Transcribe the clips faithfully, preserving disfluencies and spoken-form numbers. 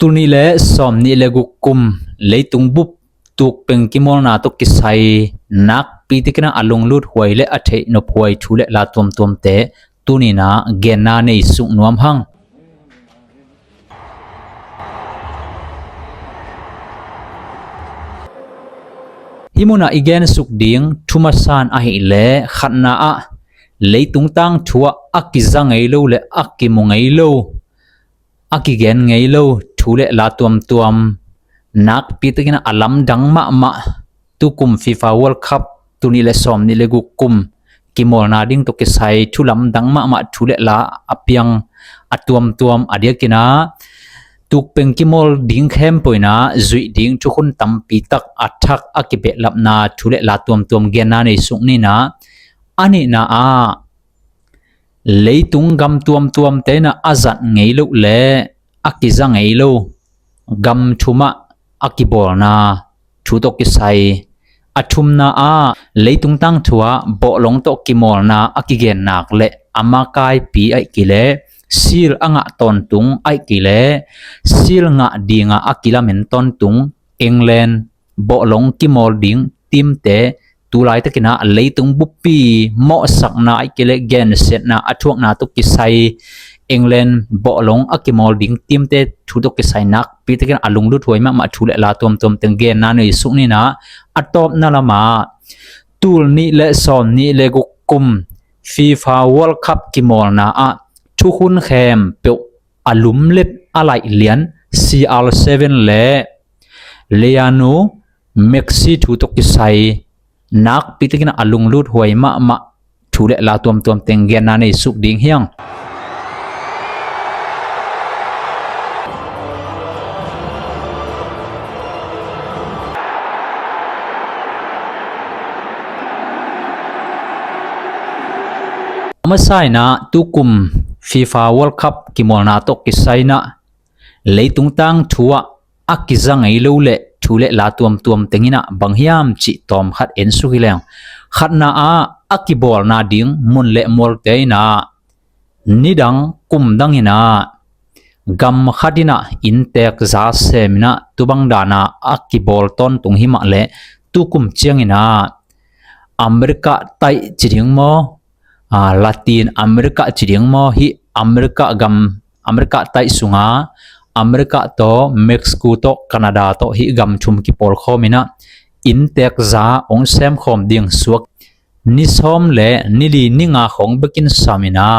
Tul nih le sawm nih le guk kum leitung bup tukpeng kimawlna tawh kisai nakpi takin a lunglut huai le a theih nop huai thu le la tuamtuamte tuni-in a genna nei suk nuam hang. Hih munah i gen suk ding thu masa in ahih leh khatna ah leitung tangthu ah a kiza ngei lo le a kimu ngei lo, a kigen ngei lo thu le la tuamtuam, nakpi takin a lamdang mahmah, tukum FIFA World Cup tul nih le sawm nih le guk kum kimawlna ding tawh kisai thu lamdang mahmah thu le la a piang a tuamtuam a diakin a tukpeng kimawl ding khempeuh in a zuih ding thukhun tampi tak a thak a kibehlapna thu le la tuamtuam genna nei suk ni in a, a nihna ah leitung gam tuamtuamte in a a zat ngei lo le a kiza ngei lo gam thum ah a kibawlna thu tawh kisai. A thumna ah leitung tangthu ah bawhlong tawh kimawlna a kigen nak le a makaipi ahih kei leh seal a ngah tawntung ahih kei leh seal ngah ding a a kilamen tawntung England bawhlong kimawl ding teamte tu laitakin a leitung buppi mawhsakna ahih kei leh gensiatna a thuakna tawh kisai England bawhlong a kimawl ding teamte thu tawh kisai nakpi takin a lunglut huai mahmah thu le la tuamtuam teng genna nei suk ni in a, a tawpna lamah tul nih le sawm nih le guk kum FIFA World Cup kimawlna ah thukhun khempeuh a lumlet a laih lian C R seven le Lionel Messi thu tawh kisai nakpi takin a lunglut huai mahmah thu le la tuamtuam teng genna nei suk ding hi hang. A masa in a tukum FIFA World Cup kimawlna tawh kisai in a leitung tangthu ah a kiza ngei lo le thu le la tuamtuam teng in a bang hiam cih tawm khat en suk hi leng. Khatna ah a kibawlna ding mun le mualte in a nidang kum dang in a gam khat in a innteek za sem in a tu bang dan a a kibawl tawntung hi mah leh tukum ciangin a America taih ci ding maw, a, Latin America ci ding maw, hih America gam, America taih sunga America tawh, Mexico tawh, Canada tawh hih gam thum kipawlkhawm in a innteek za hong semkhawm ding suak. Ni sawm le ni li ni nga khawng bekin sam in a,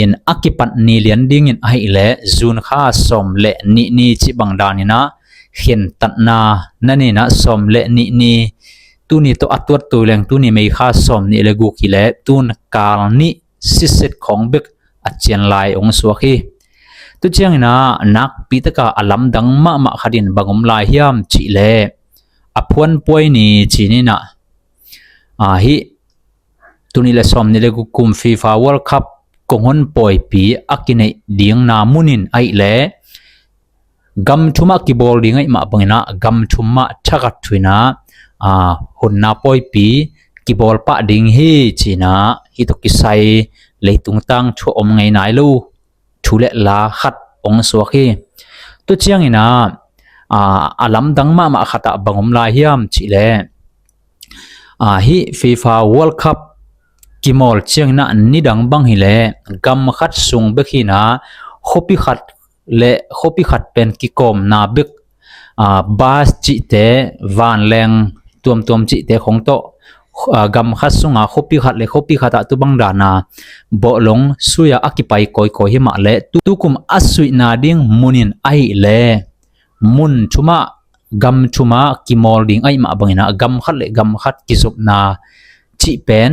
in a kipat ni lian dingin ahih leh June kha sawm le nih ni cih bang dan in a khentatna na ni in a sawm le nih ni, tuni tawh a tuat tu leng tuni May kha sawm nih le guk hi leh tun kal nih siset khawng bek a cian lai hong suak hi. Tu ciangin a nakpi taka a lamdang mahmah khat in bang om lai hiam cih leh a phuanpuai ni ci ni in a, a, hih tul nih le sawm nih le guk kum FIFA World Cup kong hon pawipi a kineih dingna mun in ahih leh gam thum ah kibawl ding ahih mah bangin a gam thum ah thakhat thu in a, a, honna pawipi kibawl pah ding hi ci in a, hih tawh kisai leitung tangthu ah om ngei nai lo thu le la khat hong suak hi. Tu ciangin a, a, a lamdang mahmah khat ah bang om lai hiam cih leh, a, hih FIFA World Cup kimawl ciangin a nidang bang hi leh gam khat sung bek hi in a khuapi khat le khuapi khat pen kikawmna bek, a, bus cihte, vanleng tuamtuam cihte khawng tawh, a, gam khat sunga khuapi khat le khuapi khat ah tu bang dan a bawhlong sui a a kipai kawikawi hi mah leh tu, tukum a suihna ding mun in ahih leh mun thum ah gam thum ah kimawl ding ahih mah bangin a gam khat le gam khat kizopna cih pen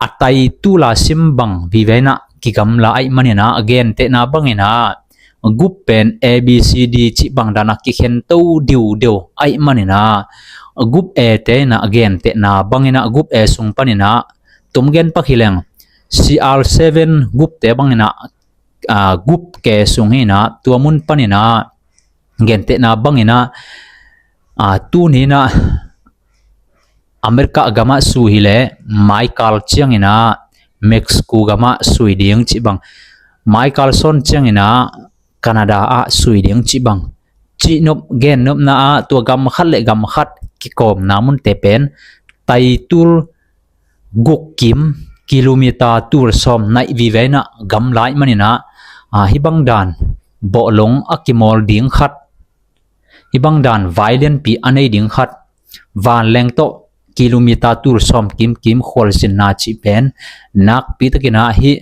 a tai tu la sim bang vive in a kigamla ahih manin a gentehna bangin a group pen A B C D cih bang dan a kikhen to diudeu ahih manin a group A te in a gentehna bangin a group A sung panin a tom gen pak hi leng C R seven group te bangin a, a, group K sung hi in a tua mun panin a gentehna bangin a, a, tuni in a America gam ah sui hi leh Michael ciangin a Mexico gam ah sui ding cih bang, Michael son ciangin a Canada ah sui ding cih bang. Cihnop gennopna ah tua gam khat le gam khat kikawmna munte pen taitul guk kim, kilometer tul sawm naih vive in ah gam lai manin ah, a, hih bang dan bawhlung a kimawl ding khat, hih bang dan vai lianpi a nei ding khat, vanleng tawh kilometer tul sawm kimkim khualzinna cih pen nakpi takin ah hih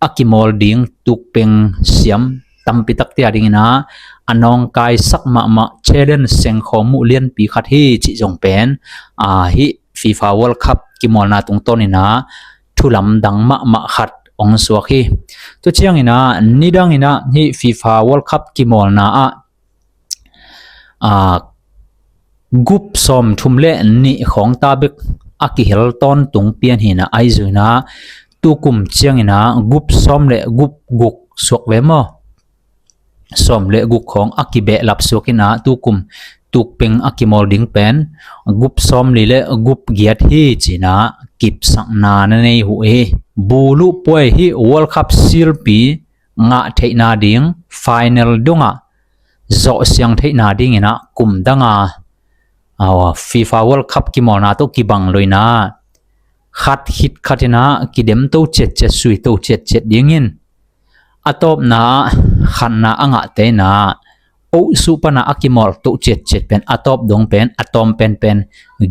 a kimawl ding tukpeng siam tampi takte a dingin ah a nawngkaisak mahmah challenge sengkhawm uh lianpi khat hi cih zong pen, a, hih FIFA World Cup kimawlna tungtawnin ah thu lamdang mahmah khat hong suak hi. Tua ciangin ah nidangin ah hih FIFA World Cup kimawlna ah, a, group sawmthum le nih khawngta bek a kihel tawntung pian hi in ah, ahi zongin ah tukum ciangin ah group sawm le group guk suak ve maw? Sawm le guk khawng a kibehlap suak in ah tukum tukpeng a kimawl ding pen group sawmli le group giat hi ci in ah kipsakna na nei uh hi. Buluh puai hih World Cup silpi ngah theihna ding final dongah zawhsiang theihna dingin ah kum danga, a, FIFA World Cup kimawlna tawh kibang lo in ah khat khit khat in ah kidemto ciatciat, suito ciatciat dingin a tawpna ah khatna a ngahte in ah ohsuh pan ah a kimawlto ciatciat pen a tawp dong pen a tawm penpen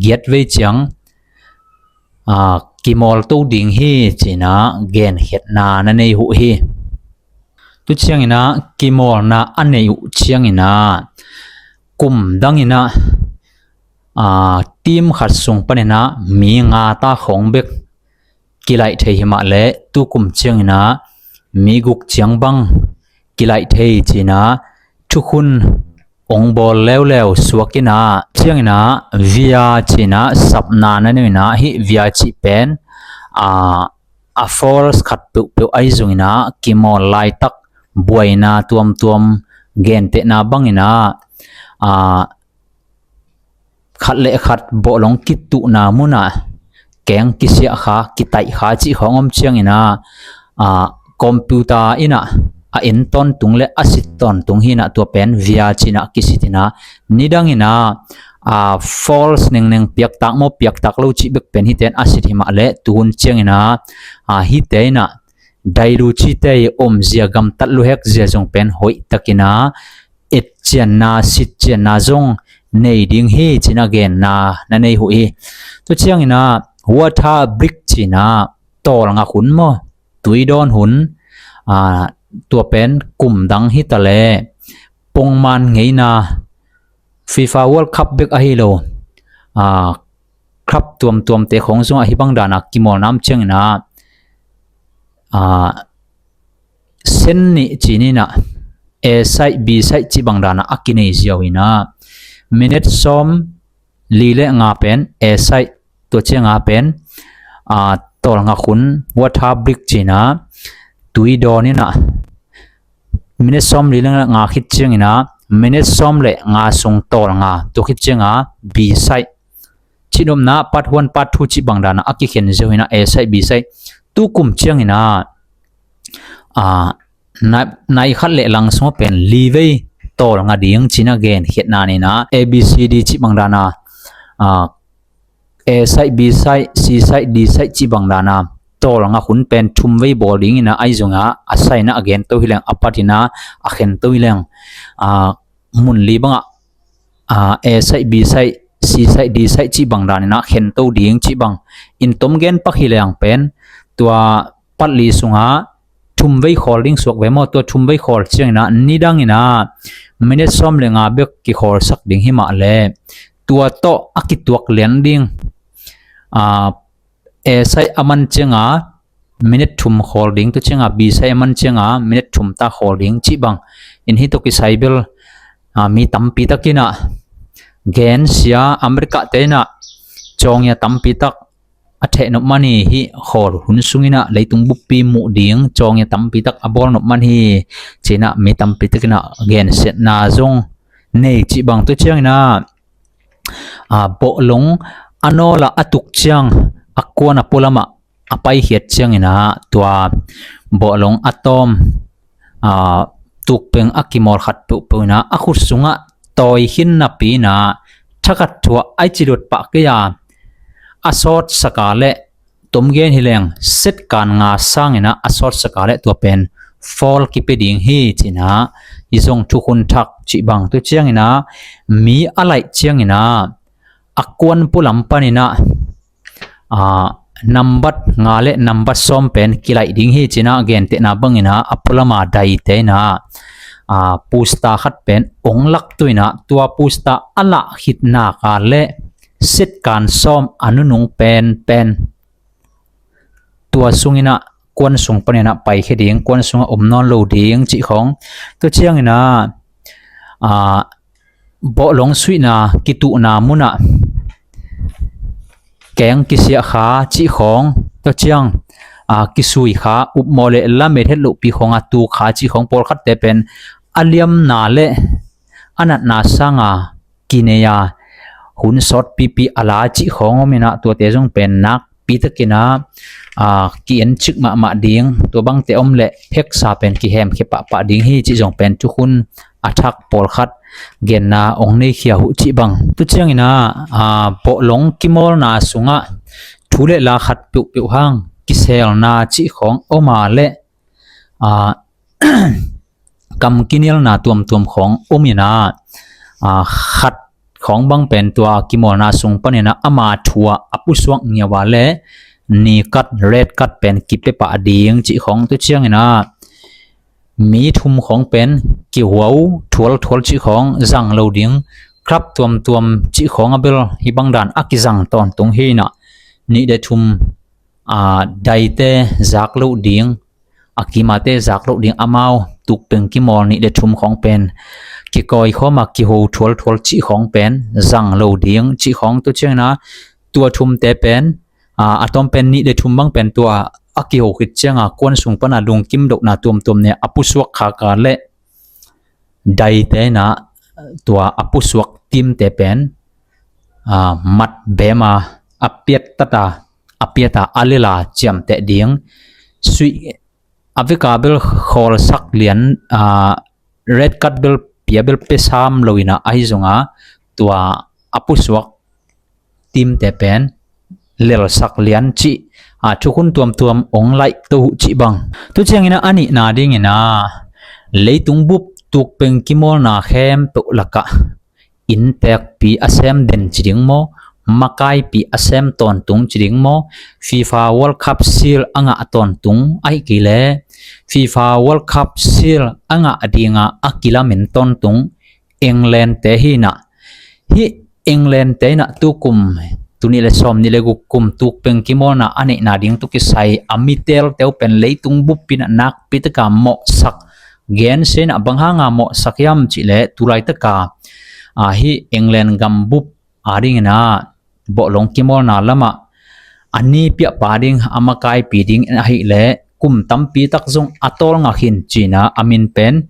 giat vei ciang, a, kimawlto ding hi ci in ah genkhiatna na nei uh hi. Tu ciangin ah kimawlna a nei uh ciangin ah kum dangin ah, a, team khat sung panin ah mi ngata khawng bek kilaih thei hi mah leh tukum ciangin ah mi guk ciang bang kilaih thei ci in ah thukhun hong bawl leuleu suak in ah ciangin ah via ci in ah sapna na nei uh in ah hih via cih pen, a, a falls khat peuhpeuh ahi zongin ah kimawl laitak buaina tuamtuam gentehna bangin ah, a, khat le khat bawhlung kituhna munah keng kisiah kha, kitaih kha cih khawng om ciangin ah, a, computer in ah a en tawntung le a sit tawntung hi in ah tua pen via ci in ah kisit in ah nidangin ah, a, falls nengneng piaktak maw piaktak lo cih bek pen hihte in a sit hi mah leh tuhun ciangin ah, a, hihte in ah dailucite i omzia gamtat luhekzia zong pen hoihtakin ah etcianna sitcianna zong nei ding hi ci in ah genna na nei uh hi. Tu ciangin ah water break ci in ah tawlngak hun maw, tuidawn hun, a, tua pen kum dang hi ta leh pongman ngeina FIFA World Cup bek ahi lo, a, club tuamtuamte khawng zong ahi bang dan ah kimawlna om ciangin ah, a, sen nih ci-in ah A side, B side cih bang dan ah a kinei ziau in ah minute sawmli le nga pen A side, tua ciang a pen, a, tawlngak hun water break ci-in ah tuidawn in ah minute sawmli le nga khit ciangin ah minute sawm le nga sung tawlnga, tua khit ciang a B side, cihnopna part one, part two cih bang dan ah a kikhen ziau hi in ah A side, B side. Tukum ciangin ah, a, nai, nai khat le lang sung a pen li vei tawlnga ding ci-in ah genkhiatna in ah A B C D cih bang dan ah, a, A side, B side, C side, D side cih bang dan ah tawlngak hun pen thum vei bawl ding in ah ahi zong ah a side in ah a gen to hi leng, a part in ah a khen to hi leng, a, mun li bang ah, a, A side, B side, C side, D side cih bang dan in ah khen to ding cih bang in tom gen pak hi leng pen tua part li sung ah thum vei khawl ding suak ve maw. Tua thum vei khawl ciangin ah nidang in ah minute sawm le nga bek kikhawlsak ding hi mah leh tua tawh a kituak lian ding, a, A side a man ciang a minute thum khawl ding, tua ciang a B side a man ciang a minute thum ta khawl ding cih bang in, hih tawh kisai bel, a, mi tampi tak in ah gensia, America te in ah cawngya tampi tak a theh nop man hi, hih khawl hun sung in ah leitung buppi muh ding cawngya tampi tak a bawl nop man hi ci-in ah mi tampi tak in ah gensiatna zong nei cih bang. Tua ciangin ah, a, bawhlung a nawl ah a tuk ciang a kuan a pualam ah a paikhiat ciangin ah tua bawhlung a tawm, a, tukpeng a kimawl khat peuhpeuh in ah a khut sungah tawi khin napi in ah thakat thuah ai ci lut pah kei a, a sawtsak a leh, tom gen hi leng set kan nga sangin ah a sawtsak a leh tua pen four kipia ding hi ci-in ah, hih zong thukhun thak cih bang. Tu ciangin ah mi a laih ciangin ah a kuan pualam panin ah, aa, nambat nga leh nambat sawm pen kilaih ding hi ci-in ah, gentehna bangin ah a pualama daite in ah, aa, pusta khat pen ong laktu in ah, tua pusta a lah khit nak a leh set kan sawm a nunung penpen tua sungin ah kuan sung panin ah paikhia ding, kuan sungah om nawn lo ding cih khawng. Tu ciangin ah, aa, bawhlong suihna kituhna munah keng kisiah kha cih khawng, tua ciang, aa, kisui kha, upmawh leh lamet het lohpi khawng a tuk kha cih khawng, pawlkhatte pen a liamna leh a natna sanga kinei a, hun sawtpipi a la cih khawng om in ah, tuate zong pen nakpi takin ah, aa, ki-en cik mahmah ding, tua bangte om leh pheksa pen kihemkhia pahpah ding hi cih zong pen thukhun a thak pawlkhat genna ong neikhia uh cih bang. Tu ciangin ah, aa, bawhlong kimawlna sungah thu leh la khat peuhpeuh hang kiselna cih khawng om a leh, aa, kam kinialna tuamtuam khawng om in ah, aa, khat khawng bang pen tua kimawlna sung panin ah ama thu ah a pusuak ngiau a leh ni card, red card pen kipia pah ding cih khawng. Tu ciangin ah mi thum khawng pen kihuau thualthual cih khawng, zang lo ding, club tuamtuam cih khawng a bel hih bang dan a kizang tawntung hi in ah, nih leh thum, aa, daite zak loh ding, a kimate zak loh ding, amau tukpeng kimawl nih leh thum khawng pen kikawi khawm a, kihuau thualthual cih khawng pen zang lo ding cih khawng. Tu ciangin ah tua thumte pen, aa, a tawm pen nih leh thum bang pen tua a kihuau khit cianga kuan sung pana lungkim lohna tuamtuam ne a pusuak khak a leh daite in ah tua a pusuak teamte pen, aa, mat bem a, a piat tata, a piata, a lela ciamteh ding. Suih a veka bel khawlsak lian, aa, red card bel pia bel pia sam lo in ah, ahi zongin tua a pusuak teamte pen lelsak lian cih, aa, thukhun tuamtuam ong laih to uh cih bang. Tu ciangin ah a nihna dingin ah leitung bup tukpeng kimawlna khempeuh lakah inntekpi a sem den ci ding maw, makaipi a sem tawntung ci ding maw, FIFA World Cup seal a ngah tawntung ahih kei leh FIFA World Cup seal a ngah dinga a kilamen tawntung Englandte hi in ah, hih Englandte in ah tukum, tul nih leh sawmnih leh guk kum tukpeng kimawlna a neihna ding tawh kisai a mi telte uh pen leitung bup in ah nakpi taka mawhsak, gensia in ah bang hanga mawhsak hiam cih leh, tu laitaka, aa, hih England gambup adingin ah bawhlong kimawlna lamah a nipiahpa ding, a makaipi ding ahih leh kum tampi tak zong a tawlnga khin ci-in ah a min pen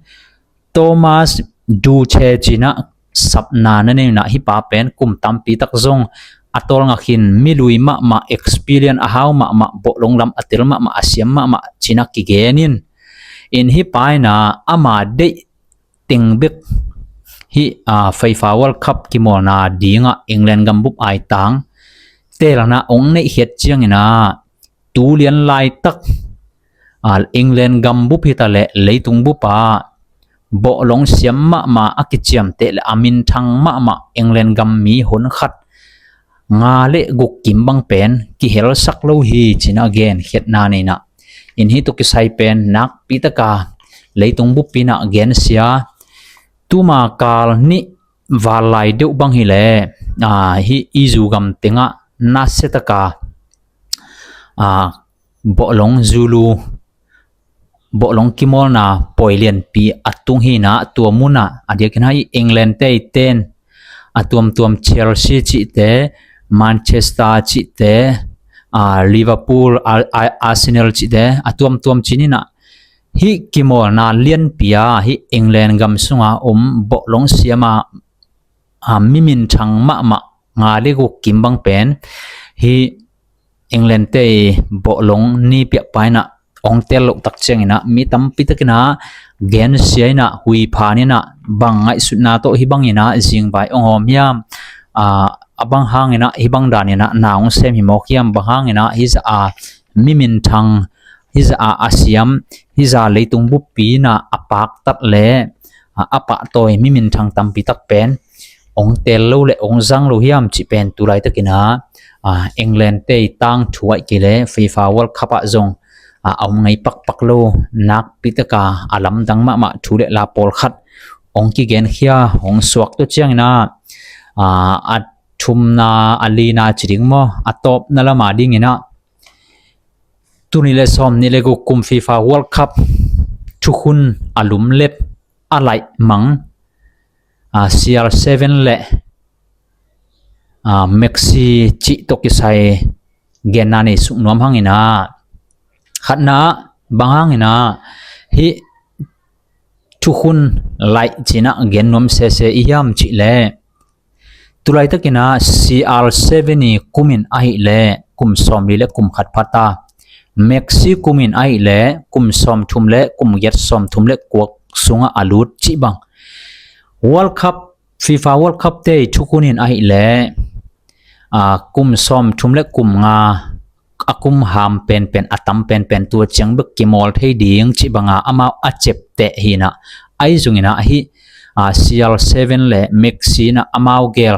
Thomas Doedee ci-in ah sapna na nei in ah, hih pa pen kum tampi tak zong a tawlnga khin, mi lui mahmah, experience a hau mahmah, bawhlong lam a tel mahmah, a siam mahmah ci-in ah kigen in. In hih pa in ah ama deih teng bek hih, aa, FIFA World Cup kimawlna dingah England gambup aitang teelna ong neihkhiat ciangin ah, tu lian laitak, aa, England gambup hi ta leh leitung bup ah bawhlong siam mahmah, a kiciamteh leh a minthang mahmah England gammi honkhat nga leh guk kim bang pen kihelsak lo hi ci-in ah genkhiatna nei in ah, in hih tawh kisai pen nakpi taka leitung bup in ah gensia. Tuma kal nih val lai deuh bang hi leh, aa, hih Egypt gam tengah nasia taka, aa, bawhlong zulu, bawhlong kimawlna pawi lianpi a tung hi in ah, tua munah a diakin ah hih Englandte ten a tuamtuam Chelsea cihte, Manchester cihte, aa, Liverpool, Ar-, Ar-, Arsenal cihte a tuamtuam ci-in ah, hih kimawlna lianpi ah hih England gam sunga om bawhlong siam a, aa, mi minthang mahmah nga leh guk kim bang pen hih Englandte bawhlong nipiahpa in ah hong tel loh tak ciangin ah mi tampi takin ah gensia in ah, huipha in ah, bang ngaihsutna tawh hih bangin ah zingvai hong hawm hiam, a, a bang hangin ah hih bang danin ah na hong sem hi mawk hiam, bang hangin ah hih zah a mi minthang, hih zah a a siam, hih zah leitung buppi in ah a paktat le, a, a pahtawi mi minthang tampi tak pen hong tel lo le hong zang lo hiam cih pen tu laitakin ah, a, England te tangthu ahih kei leh FIFA World Cup ah zong, a, a om ngei pakpak lo, nakpi taka a lamdang mahmah thu le la pawlkhat hong kigenkhia, hong suak. Tua ciangin ah, a, a thumna, a lina ci ding maw, a tawpna lam a dingin ah, tul nih le sawmnih le guk kum FIFA World Cup thukhun a lumlet, a laihmang, a, C R seven le, a, Messi cih tawh kisai genna nei suk nuam hangin ah, khatna ah, bang hangin ah hih thukhun laih ci-in ah gen nuam sese i hiam cih leh, tu laitakin ah C R seven i kum in ahih leh kum sawmli le kum khat pha ta, Messi kum in ahih leh kum sawmthum le kum giat sawmthum le kua sungah a lut cih bang. World Cup, FIFA World Cup te thukhun in ahih leh, a, kum sawmthum le kum nga a kum ham penpen, a tam penpen, tua ciang bek kimawl thei ding cih banga amau a ciamteh hi in ah, ahi zongin ah hih, a, C R seven le Messi in ah amau gel,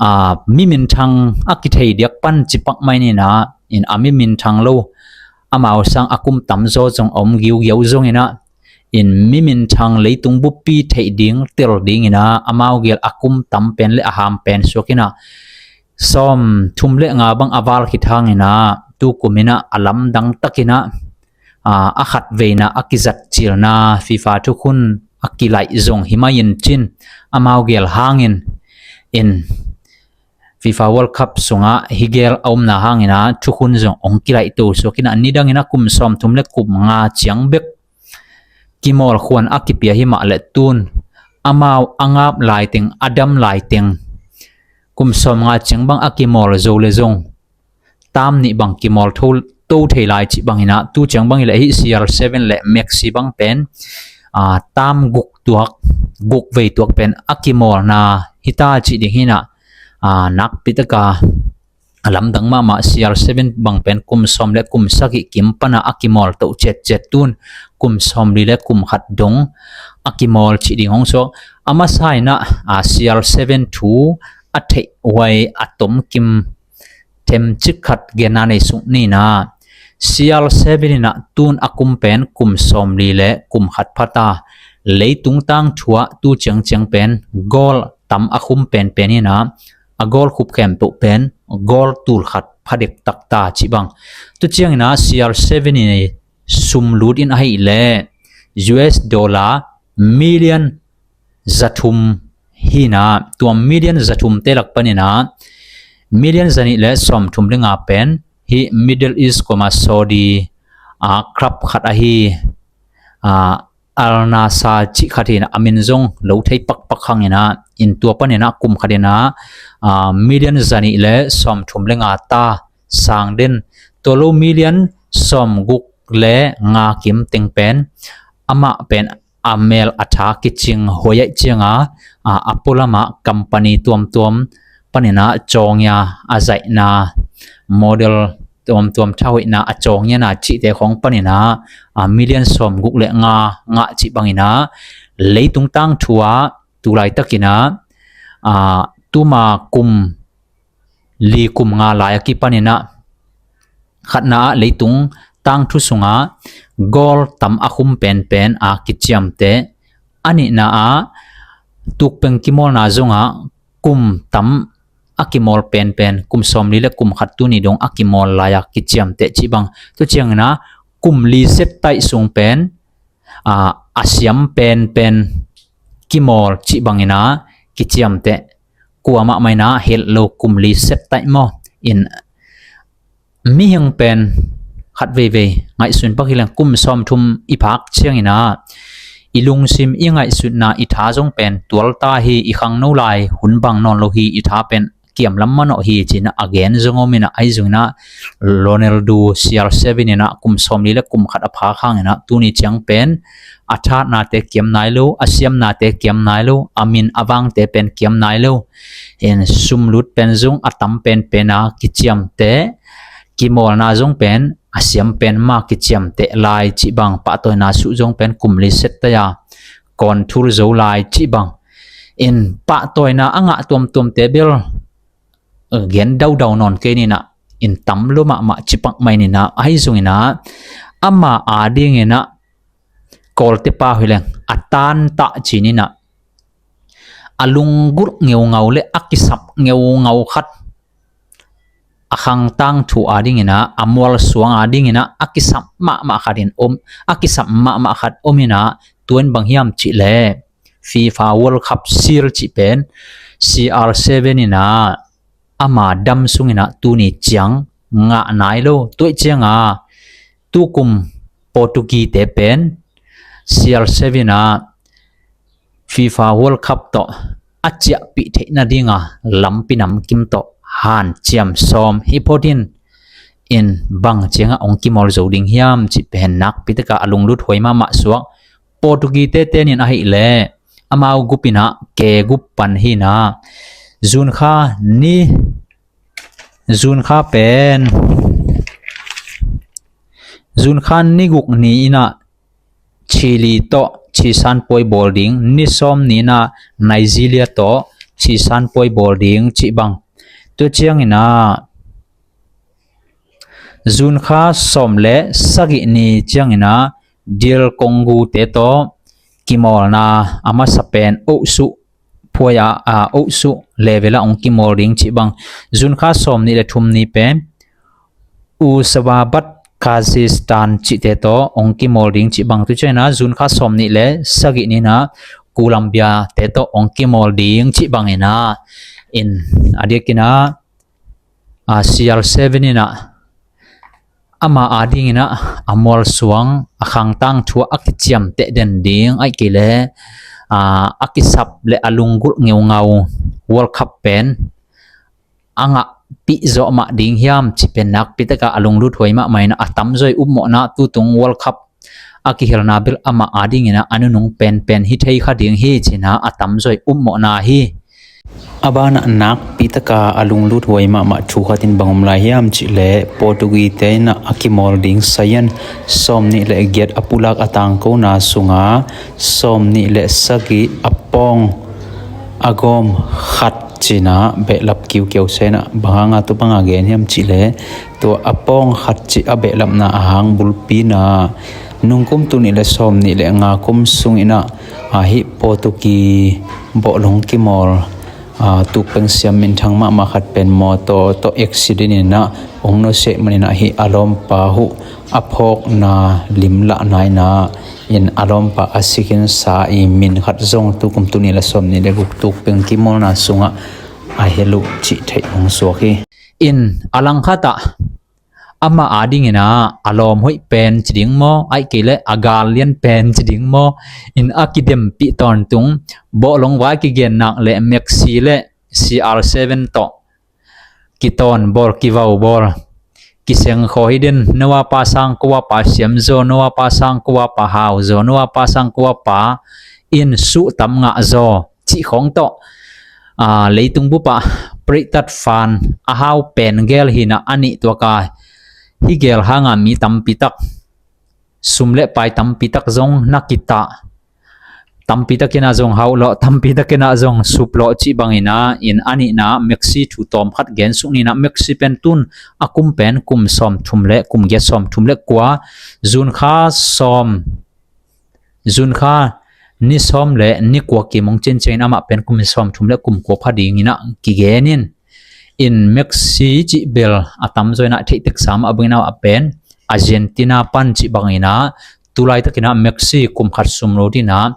a, mi minthang a kithei diak pan ci pak mai ni in ah, in a mi minthang lo, amau sang a kum tamzaw zong a om giugiau zongin ah, in mi minthang leitung buppi theih ding, tel dingin ah amau gel a kum tam pen le a ham pen suak in ah, sawmthum le nga bang a val khit hangin ah, tu kum in ah a lamdang takin ah, a, a khatveina, a kizatcilna FIFA thukhun a kilaih zong hi mai in cin, amau gel hangin, in FIFA World Cup sungah hih gel a omna hangin ah thukhun zong hong kilaih to suak in ah, nidangin ah kum sawmthum le kum nga ciang bek kimawl khuan a kipia hi mah leh, tun amau a ngap laiteng, a dam laiteng, kum sawmnga ciang bang a kimawl zo le zong tam nih bang kimawl tho, to thei lai cih bangin ah, tu ciang bang hi leh hih C R seven le Messi bang pen, a, tam guk tuak, guk vei tuak pen a kimawlna hi ta cih ding hi in ah, a, nakpi taka a lamdang mahmah C R seven bang pen kum sawm le kum sagih kim pan ah a kimawl to ciatciat, tun kum sawmli le kum khat dong a kimawl cih ding hong suak. A masa in ah, a, C R seven thu a theih huai, a tomkim themcik khat genna nei suk ni in ah, C R seven in ah tun a kum pen kum sawmli le kum khat pha ta, leitung tangthu ah tu ciangciang pen goal tam a khum penpen in ah, a goal khup khempeuh pen goal tul khat pha dektak ta cih bang. Tu ciangin ah C R seven in sum lut in ahih leh U S dollar million zathum hi in ah, tua million zathum te lak panin ah million zanih le sawmthum le nga pen hih Middle East kuama Saudi, a, club khat ahi, a, Al Nassr cih khat hi in ah, a min zong lo thei pakpak hangin ah, in tua panin ah kum khat in ah, a, million zanih le sawmthum le nga ta sang den, tua lo million sawmguk le nga kim teng pen, amah pen a mel a tha kicing huai ahih cianga, a, a pualamah company tuamtuam panin ah cawngia, a zaihna model tuamtuam thahoihna a cawngiana cihte khawng panin ah, a, million sawmguk le nga ngah cih bangin ah, leitung tangthu ah tu laitakin ah, a, tuma kum li kum nga lai a kipanin ah, khatna ah leitung tangthu sungah goal tam a khum penpen a kiciamteh, a nihna ah tukpeng kimawlna zongah kum tam a kimawl penpen, kum sawmli le kum khat tuni dong a kimawl lai a kiciamteh cih bang. Tu ciangin ah kum li set taih sung pen, a, a siam penpen kimawl cih bangin ah kiciamteh, kuamah mah in ah helh lo, kum li set taih maw. In mihing pen khat veivei ngaihsun pak hi leng, kum sawmthum i phak ciangin ah i lungsim, i ngaihsutna, i tha zong pen tual ta hi, i khangno lai hun bang nawn lo hi, i tha pen kiam lam manawh hi ci-in ah a gen zong om in ah, ahi zongin ah Ronaldo C R seven in ah kum sawmli le kum khat a phak hangin ah tuni ciang pen a thatnate kiam nai lo, a siamnate kiam nai lo, a min a vangte pen kiam nai lo. In sumlut pen zong a tam penpen a kiciamteh, kimawlna zong pen a siam pen mah kiciamteh lai cih bang, pahtawina suh zong pen kum li set tai a kawn thul zo lai cih bang. In pahtawina a ngah tuamtuamte bel gen daudau nawn kei ning ah, in tam lua mahmah cipak mai ning ah, ahi zongin ah ama adingin ah Kawlte pau hi leng a tantah ci-in ah a lunggulh ngeungau le a kisap ngeungau khat, a khangtang thu adingin ah, a mualsuang adingin ah a kisap mahmah khat in om, a kisap mahmah khat om in ah, tua in bang hiam cih leh FIFA World Cup seal cih pen C R seven in ah ama dam sungin ah tuni ciang ngah nai lo. Tua ciang a tukum Portuguese te pen C R seven a FIFA World Cup tawh a ciahpih theih nading a lampi namkim tawh hanciam sawm hi phot in, in bang ciang a hong kimawl zo ding hiam cih pen nakpi tak a a lunglut huai mahmah suak Portuguese te ten in ahih leh amau gup in ah ke gup pan hi in ah, June kha ni, June kha pen, June kha ni guk ni in ah Chile tawh thisanpuai bawl ding, ni sawm ni in ah Nigeria tawh thisanpuai bawl ding cih bang. Tua ciangin ah June kha sawm le sagih ni ciangin ah D R Congo te tawh kimawlna a masa pen ohsuh phuai a, a, ohsuh level ah hong kimawl ding cih bang. June kha sawm nih le thum ni pen Uzbekistan cihte tawh hong kimawl ding cih bang. Tua ciangin ah June kha sawm nih le sagih ni in ah Colombia te tawh hong kimawl ding cih bangin ah, in a diakin ah a, C R seven in ah ama adingin ah a mualsuang, a khangtang thu a kiciamteh den ding, ahih kei leh a, a kisap le a lunggulh ngeungau World Cup pen a ngahpih zawh mah ding hiam cih pen nakpi tak a a lunglut huai mahmah in ah, a tamzaw i upmawhna tutung World Cup a kihelna bel ama adingin ah a nunung penpen hi thei kha ding hi ci-in ah a tamzaw i upmawhna hi. A banah nakpi tak a a lunglut huai mahmah thu khat in bang om lai hiam cih leh Portuguese te in ah a kimawl ding sayan sawm nih le giat a pulak a tangkona sungah sawm nih le sagih a pawng a gawm khat ci-in ah behlap kiukiau sa in ah, bang hang a tua bang a gen hiam cih leh tua a pawng khat cih a behlapna a hang bulpi in ah nungkum tul nih le sawm nih le nga kum sungin ah a, hih Portuguese bawhlung kimawl, a, tukpeng siam minthang mahmah khat pen mawtaw tawh accident in ah hong nusia manin ah hih a lawmpa huh a phawkna limlahna in ah, in a lawmpa a sikinsa i min khat zong tukum tul nih le sawm nih le guk tukpeng kimawlna sungah a hel uh cih theih hong suak hi. In a langkhat ah ama adingin ah a lawm hoih pen ci ding maw, ahih kei leh a gal lian pen ci ding maw, in a kidempih tawntung, bawhlung vai kigen nak leh Messi le C R seven tawh kitawn bawl, kivau bawl, kiseng khaw hi den, no a pa sang ko a pa siam zaw, no a pa sang ko a pa hau zaw, no a pa sang ko a pa in suh tam ngah zaw cih khawng tawh, a, leitung bup ah preitat fan a hau pen gel hi in ah a nih tuak a, hih gel hang a mi tampi tak, sum le pai tampi tak zong na kitah, tampi tak in ah zong hauh lawh, tampi tak in ah zong sup lawh cih bangin ah, in a nihna Messi thu tawm khat gen suk ni in ah, Messi pen tun a kum pen kum sawmthum le kum giat, sawmthum le kua, June kha sawm, June kha ni sawm le ni kua kim hong cin ciangin amah pen kum sawmthum le kum kua pha dingin ah kigen in. In Messi cih bel a tamzaw in ah theih teksa mah bangin ah pen Argentina pan cih bangin ah, tu laitakin ah Messi kum khat sum lut in ah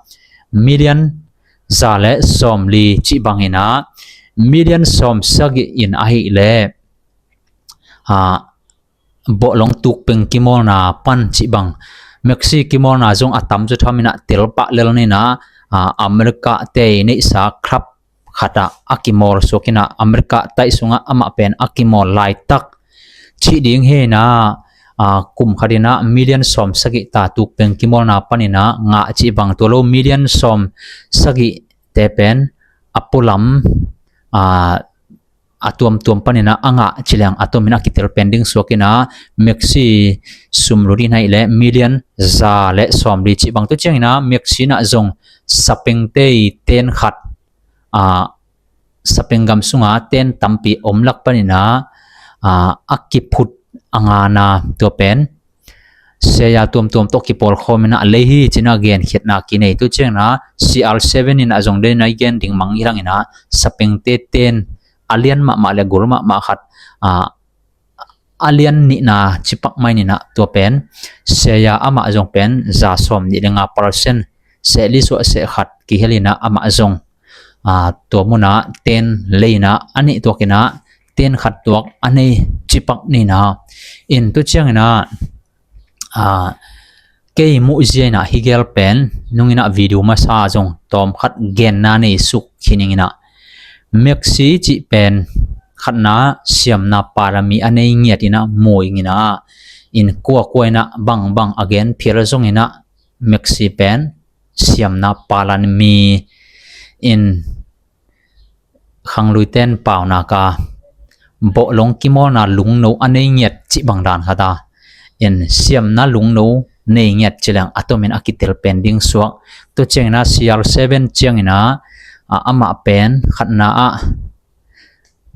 million za le sawmli cih bangin ah million sawmsagih in ahih leh, a, bawhlung tukpeng kimawlna pan cih bang, Messi kimawlna zong a tamzaw tham in ah tel pah lel ni in ah, a, America te i neihsa club khat ah a kimawl suak in ah America taih sungah amah pen a kimawl laitak cih ding hi in ah, aa, kum khat in ah million sawm sagih ta tukpeng kimawlna panin ah ngah cih bang, tua lo million sawm sagih te pen a pualam, aa, a tuamtuam panin ah a ngah ci leng a tomin a kitel pen ding suak in ah Maxi sum lut in ah hi leh million za le sawmli cih bang. Tu ciangin ah Maxi in ah zong sapengte i ten khat, aa, sapeng gam sunga ten tampi om lak panin ah, aa, a kiphut a ngana tua pen sia tuamtuam tawh kipawlkhawm in ah lei hi ci in ah genkhiatna kinei. Tu ciangin ah C R seven in ah zong den in ah i gen ding mang hi lang in ah sapengte ten a lian mahmah le gul mahmah khat, aa, a lian nihna cipak mai in ah tua pen sia amah zong pen za sawm nih le nga percent, seh li suah seh khat kihel in ah amah zong, aa, tua mun ah ten lei in ah a nih tuak in ah ten khat tuak a nei cipak ni in ah. In tu ciangin ah, aa, kei muhzia in ah hi gel pen nung in ah video masa zong tawm khat genna nei suk khin ing in ah, Maxi cih pen khatna siamna parami a nei ngiat in ah mu ing in ah, in kuakua in ah bangbang a gen phial zong in ah Maxi pen siamna parami in khangluite in paunak a bawhlong kimawlna lungno a nei ngiat cih bang dan khat a, in siamna lungno nei ngiat ci leng a tomin a kitel pen ding suak. Tu ciangin ah C R seven ciangin ah, a, amah pen khatna ah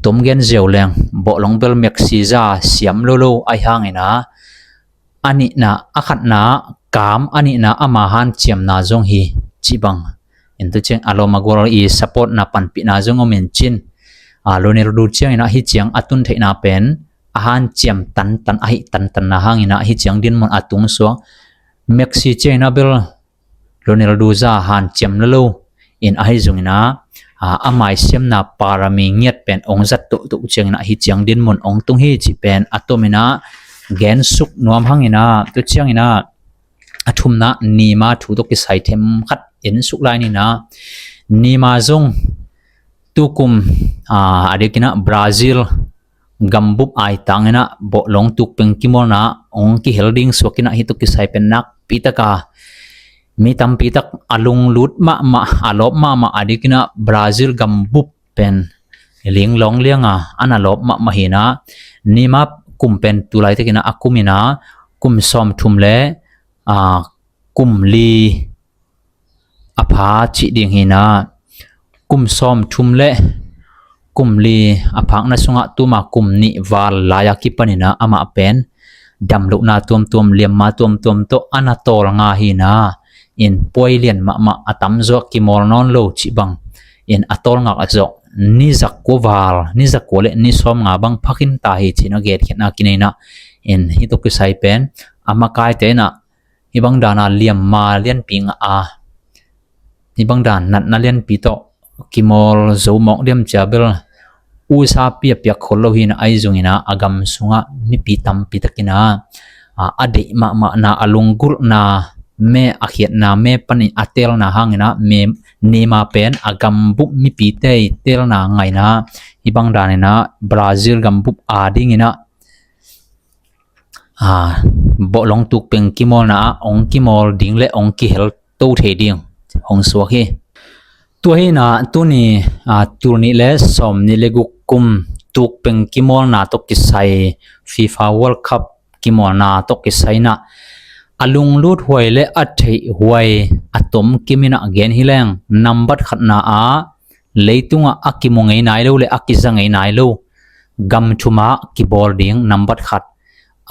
tom gen ziau leng bawhlong bel Maxi za siam lo lo ahi hangin ah, a nihna, a khatna kam, a nihna ama hanciamna zong hi cih bang. In tu ciang a lawm a gual i supportna panpihna zong om in cin, a, Ronaldo ciangin ah hi ciang a tun theihna pen a hanciam tantan ahi tantanna hangin ah hi ciang dinmun a tung suak. Maxi ciangin ah bel Ronaldo za hanciam lo lo in ahi zongin ah, a, a maisiamna parami ngiat pen ong zat tohtoh ciangin ah hi ciang dinmun ong tung hi cih pen a tomin ah gen suk nuam hangin ah, tu ciangin ah a thumna Neymar thu tawh kisai them khat en suk lai ni in ah, Neymar zong tukum, a, a dikin ah Brazil gambup aitangin ah bawhlong tukpeng kimawlna ong kihel ding suak in ah hi tawh kisai pen nakpi taka mi tampi tak a lunglut mahmah, a lawp mahmah a dikin ah Brazil gambup pen linglawng lianga a na lawp mahmah hi in ah, Neymar kum pen tu laitakin ah a kum in ah kum sawmthum le, a, kum li a pha cih ding hi in ah, kum sawmthum le kum li a phakna sungah tuma kum nih val lai-a kipanin ah amah pen damlohna tuamtuam, liamma tuamtuam tawh a na tawlnga hi in ah, in puai lian mahmah a tamzaw kimawl nawn lo cih bang in a tawlngak a zawh ni zakua val, ni zakua le ni sawmnga bang phakin ta hi ci in ah genkhiatna kinei in ah, in hi tawh kisai pen a makaite in ah hi bang dana liamma lianpi ngah a, hi bang dan natna lianpi tawh kimawl zo mawk diam cia bel usa piapiak khol lo hi in ah, ahi zongin ah a gam sungah mipi tampi takin ah, a, a deih mahmahna, a lunggulhna, me a khiatna, me panin a teelna hangin ah, me, Neymar pen a gambup mipite i teelna ngaihna hi bang danin ah Brazil gambup a dingin ah, a, bawhlong tukpeng kimawlna ah ong kimawl ding le ong kihel to thei ding hong suak hi. Tua hi in ah tuni, a, tul nih le sawm nih le guk kum tukpeng kimawlna tawh kisai, FIFA World Cup kimawlna tawh kisai in ah a lunglut huai le a theih huai a tom kim in ah gen hi leng, nambat khatna ah leitungah a kimu ngei nai lo le a kiza ngei nai lo gam thum ah kibawl ding nambat khat.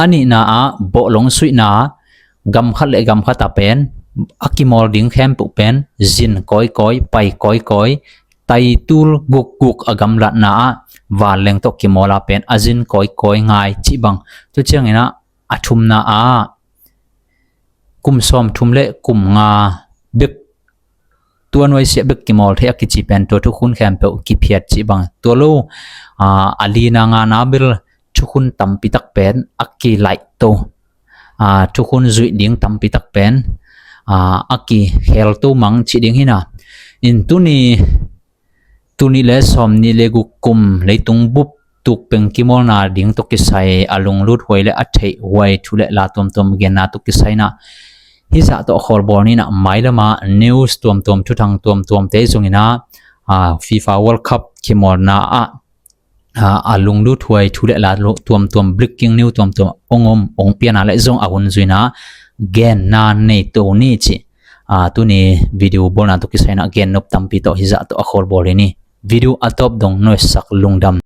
A nihna ah bawhlong suihna gam khat le gam khat ah pen a kimawl ding khempeuh pen zin kawikawi, pai kawikawi, taitul gukguk a gamlatna ah vanleng tawh kimawl a pen a zin kawikawi ngai cih bang. Tu ciangin ah a thumna ah kum sawmthum le kum nga bek, tua nuaisiah bek kimawl thei a kici pen tua thukhun khempeuh kiphiat cih bang. Tua lo, a, a lina ngana bel thukhun tampi tak pen a kilaih to, a, thukhun zuih ding tampi tak pen, a, a kihel to mang cih ding hi in ah. In tuni Tuni le sawm ni le guk kum leitung bup tukpeng kimawlna ding tawh kisai a lunglut huai le a theih huai thu le la tuamtuam genna tawh kisai na, hizah tawh a khawlbawl ni na, mailama news tuamtuam, thuthang tuamtuamte zongina, a, FIFA World Cup kimawlna ah, a, a lunglut huai thu le la tuamtuam, breaking news tuamtuam ong om, ong piana le zong a hun zuina genna nei to ni ci. A, tuni video bawlna tawh kisai na gennop tampi tawh hizah tawh a khawlbawl hi ni. Video a tawp dong nuaisak lungdam.